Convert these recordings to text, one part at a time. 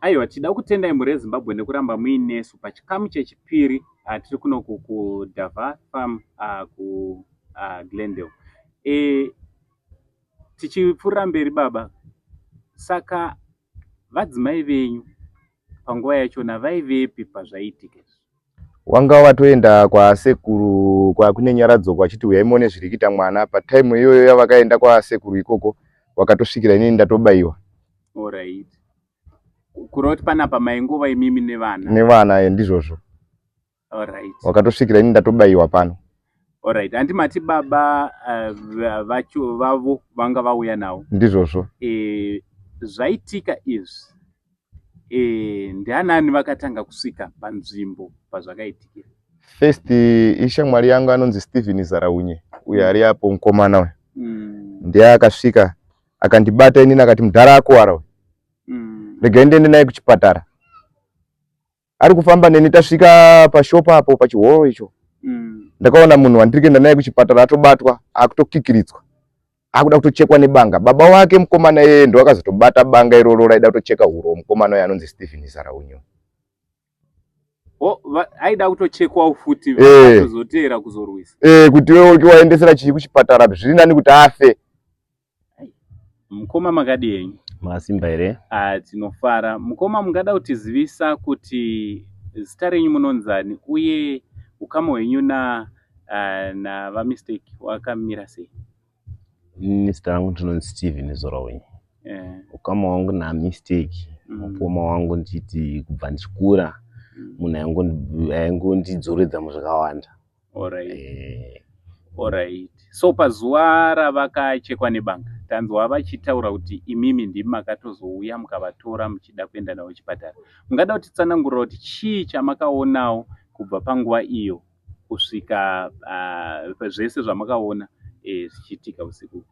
Aiwa, tida kutendai mhuri yeZimbabwe nekuramba muinesu pachikamu chechipiri. Tiri kunoku kuDava Farm kuGlendale. Tichipfuurira mberi baba, saka vadzimai venyu panguva yachona vaivepi pazvaiitika izvi? Wanga watoenda kwasekuru kwakune Nyaradzo kwachiti uyai muone zviri kuita mwana. Patime iyoyo yavakaenda kwasekuru ikoko, wakatosvikira inini ndatobaiwa. Alright. Kureva kuti panapa maingova imimi nevana? Nevana, ndizvozvo. Alright. Wakatosvikira inini ndatobaiwa pano. Alright. Handi mati baba vacho vavo vanga vauya navo? Ndizvozvo. Zvaitika izvi, ndianani vakatanga kusvika panzvimbo pazvakaitikira? First ishamwari yangu anonzi Stephen Zaraunye, uyo ari apo, mukomana uyu. Ndiye akasvika akandibata inini akati, "Mudhara akuwara uyu, regai ndiende naye kuchipatara." Ari kufamba neni, tasvika pashopa apo pachihoro icho, ndakaona munhu wandiri kuenda naye kuchipatara atobatwa, akutokikiridzwa, akuda kutochekwa nebanga. Baba wake mukomana iyeye ndo akazotobata banga iroro raida kutocheka huro mukomana uyo anonzi Stephen Zaraunyo. Oh, aida kutochekwawo futi? Eh. Tozoteera kuzorwisa. Kuti iwe uri waendesera chii kuchipatara? Zviri nani kuti afe. Mukoma, makadi henyu? Makasimba here? Ah, tinofara. Mukoma, mungada kutizivisa kuti zita renyu munonzani uye ukama hwenyu na navaMistake wakamira sei? Ini zita rangu ndinonzi Steven Zoraunye. Ukama hwangu naMistake, mukoma wangu. Ndichiti kubva ndichikura, munhu aingondidzoredza muzvakawanda. Alright. So pazuva ravakachekwa nebanga, tanzwa vachitaura kuti imimi ndimi makatozouya mukavatora muchida kuenda navo kuchipatara. Mungada kutitsanangurira kuti chii chamakaonawo kubva panguva iyo kusvika zvese zvamakaona zvichiitika usiku?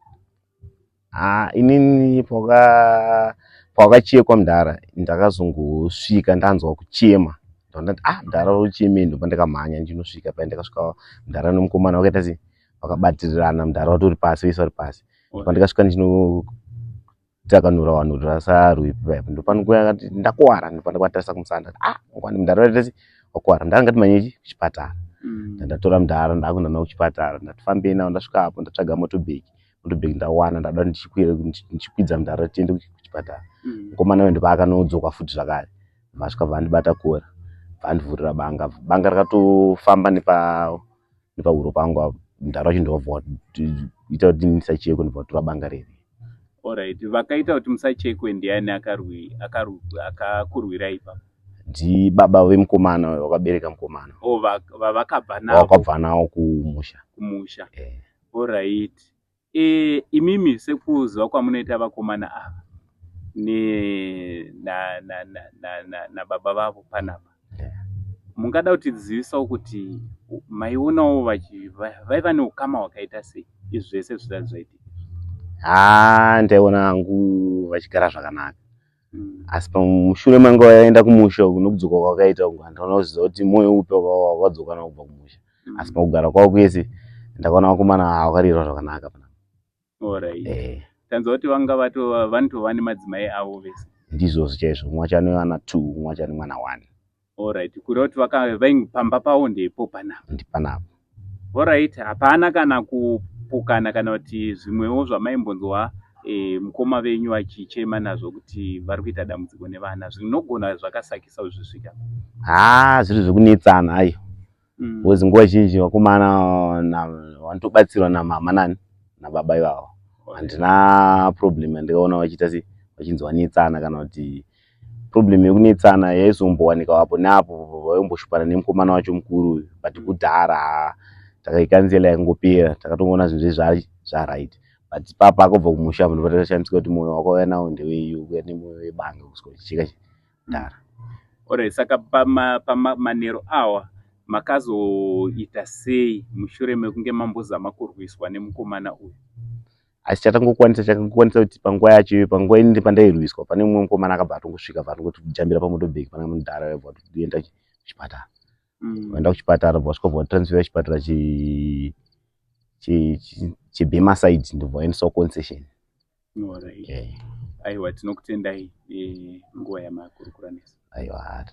Ah, inini pawakachekwa mudhara, ndakazongosvika ndanzwa kuchema. Ndati, "Ah, mudhara uchemei?" Ndopa ndakamhanya ndichinosvika paya. Ndakasvika mudhara nemukomana vakaita sei, vakabatirirana, mudhara watori pasi, vese vari pasi. Pandakasvika ndichinotakanura vanhu kuti vasarwe paya, ndopanguva yakati ndakuwara. Ndopandakatarisa kumusana, ndati, "Ah, ngwani mudhara waita sei, wakuwara." Mudhara, ngatimhanyei kuchipatara. Ndandatora mudhara, ndakuenda nawo kuchipatara. Ndati fambei nawo. Ndasvika apo ndatsvaga motobheki, motobheki ndawana. Ndada ndichikwidza mudhara tiende kuchipatara. Mukomana uyu ndopaakanodzoka futi zvakare, vasvika vandibata kora, vandivhurira banga. Banga rakatofamba nepahuro pangu apo. Mudhara wacho ndobva waita kuti ndisachekwe, ndobva watora banga reri. Alright, vakaita kuti musachekwe ndiani? Akakurwirai ipapo? Ndibaba vemukomana uyo wakabereka mukomana. O, vavakabva navo? Wakabva nawo kumusha. Kumusha. Eh. Alright. Imimi sekuziva kwamunoita vakomana ava ne na na na na na nababa vavo panapa, mungada kutizivisawo kuti maionawo vaiva neukama hwakaita sei izvi zvese zvisati zvaitika? Haa, ndaiona hangu vachigara zvakanaka, asi pamushure mange vaenda kumusha uku, nokudzoka kwakaita uku, handiona kuziva kuti mwoyo upi wakadzoka nawo kubva kumusha. Asi pakugara kwavo kwese ndakaona vakomana vakarerwa zvakanaka panapa. Alright. Eh. Tanzwa kuti vanga vanotova nemadzimai avo vese. Ndizvozvo chaizvo. Mumwe wacho ane vana two, mumwe wacho ane mwana one. Alright, kureva kuti pamba pavo ndepo panapa? Ndipanapa. Alright, hapana kana kupokana kana kuti zvimwewo zvamaimbonzwa mukoma venyu vachichema nazvo kuti vari kuita dambudziko nevana, zvinogona zvakasakisa kuzvisvika? Haa, zviri zvekunetsana ayo, because nguva zhinji vakomana vanotobatsirwa namama nani nababa ivavo. Handina problem yandikaona vachiita sei, vachinzi vanetsana, kana kuti problem yekunetsana yaizombowanika apo neapo, vaimboshupana nemukomana wacho mukuru uyu. But kudhara, haa, takaikanzela, yakangopera, takatongoona zvinhu zvese zvaright. But papa akabva kumusha apo, ndipo takashamisika kuti mwoyo wakauya nawo ndeweiyo, kuuya nemwoyo webanga kusvika uchicheka mudhara. Alright, saka pamanheru awa makazoita sei mushure mekunge mambozama kurwiswa nemukomana uyu? Asi chatangokwanisa, chakangokwanisa kuti panguva yacho iyoyo, panguva inini pandairwiswa, pane mumwe mukomana akabva atongosvika, bva atongotijambira pamotobheki pana mudhara, bva toenda kuchipatara. Vaenda kuchipatara, bva vasvika, bva vatransfera kuchipatara cheBerma side, ndobva vaendeswa concession. Alright. Eh. Aiwa, tinokutendai nguva yamakurukura nesu. Aiwa.